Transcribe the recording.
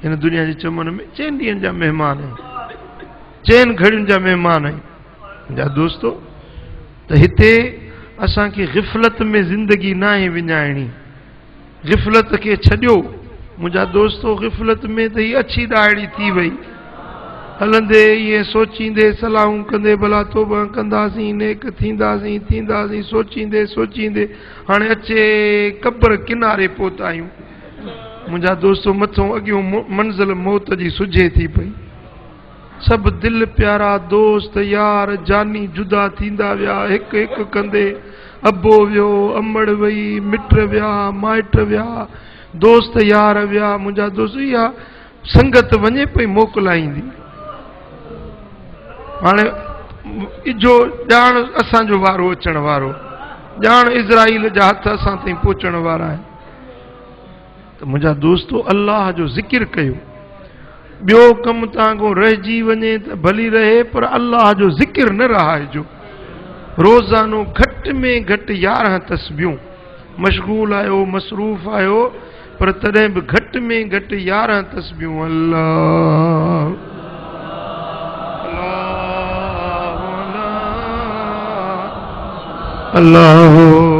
हिन दुनिया जे चमन में 4 ॾींहनि जा महिमान आहियूं, 4 घड़ियुनि जा महिमान आहियूं। मुंहिंजा दोस्तो, त हिते असांखे ग़िफ़लत में ज़िंदगी नाहे विञाइणी। ग़िफ़लत खे छॾियो मुंहिंजा दोस्तो, ग़िफ़लत में त हीअ अच्छी ॾाड़ी थी वई। हलंदे ईअं सोचींदे सलाहूं कंदे भला तौबा कंदासीं, नेक थींदासीं थींदासीं, सोचींदे सोचींदे हाणे अचे क़ब्र किनारे पहुता आहियूं। मुंहिंजा दोस्तो, मथों अॻियों मंज़िल मौत जी सुझे थी पई। सभु दिल प्यारा दोस्त यार जानी जुदा थींदा विया, हिकु हिकु कंदे अबो वियो, अमड़ वई, मिट विया, माइट विया, दोस्त यार विया। मुंहिंजा दोस्त, इहा संगत वञे पई मोकिलाईंदी। हाणे इजो ॼाण असांजो वारो अचण वारो, ॼाण इज़राइल जा हथ असां ताईं पहुचण वारा आहिनि। त मुंहिंजा दोस्तो, अलाह जो ज़िक्र कयो। ॿियो कमु तव्हां खां रहिजी वञे त भली रहे, पर अलाह जो ज़िक्र न रहाइजो। रोज़ानो घटि में घटि 11 तस्बीहूं। मशगूल आहियो, मसरूफ़ आहियो, पर तॾहिं बि घटि में घटि 11 तस्बीहूं। अलाह अल्लाह अल्लाह।